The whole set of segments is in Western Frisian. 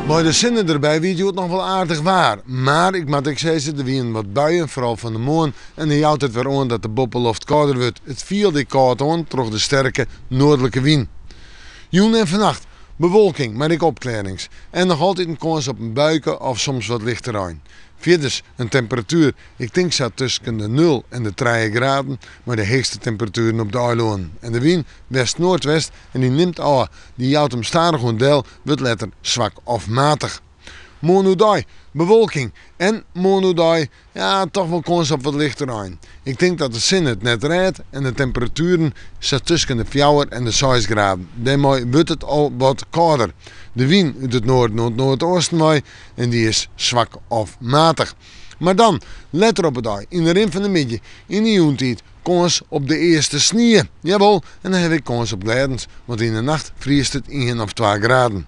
Mei de sinne derby wie it hjoed noch wol aardich waar. Mar ik moat ek sizze, der wienen wat buien, foaral fan 'e moarn. En dan jout it wer oan dat de boppeloft kâlder wurdt. It fielde ek kâld oan troch de sterke noardlike wyn. Jûn en fannacht bewolking, mar ek opklearrings. En noch altyd in kâns op in buike of soms wat lichte rein. Fierders in temperatuer, ik tink sa tusken de nul en de trije graden, mei de heechste temperatueren op de eilânen. En de wyn west-noardwest en dy nimt ôf. Dy jout him stadichoan del, wurdt letter swak of matich. Moarn oerdei bewolking en moarn oerdei, ja, toch wol kâns op wat lichte rein. Ik tink dat de sinne it net rêdt en de temperatueren sa tusken de fjouwer en de seis graden. Dêrmei wurdt it al wat kâlder. De wyn út it noarden oant noardeasten wei en dy is swak of matich. Mar dan, letter op 'e dei, yn de rin fan de middei, yn de jûntiid, kâns op de earste snie. Jawol, en dan ha we ek kâns op glêdens, want yn de nacht friest it ien of twa graden.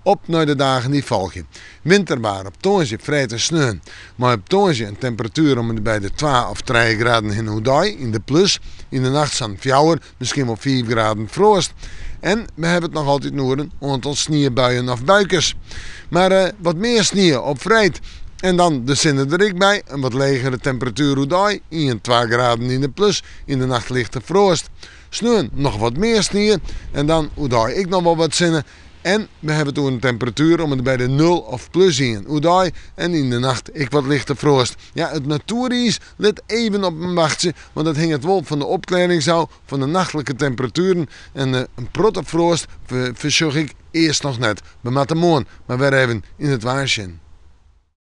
Op nei de dagen dy't folgje. Winterwaar op tongersdei, freed en sneon. Mei op tongersdei in temperatuer om en by de twa of trije graden hinne oerdei, yn de plus. Yn de nacht sa'n fjouwer, miskien wol fiif graden froast. En we hawwe it noch altyd oer in oantal sniebuien of buikes. Mar wat mear snie op freed. En dan de sinne der ek by, in wat legere temperatuer oerdei, ien, twa graden yn de plus, yn de nacht lichte froast. Sneon noch wat mear snie en dan oerdei ek noch wol wat sinne. En we hawwe it oer in temperatuer om en by de nul of plus ien oerdei en yn de nacht ek wat lichte froast. Ja, it natoeriis lit even op him wachtsje, want dat hinget wol fan de opklearrings ôf, fan de nachtlike temperatueren. En in protte froast foarsjoch ik earst noch net. We moatte moarn mar wer even yn it waar sjen.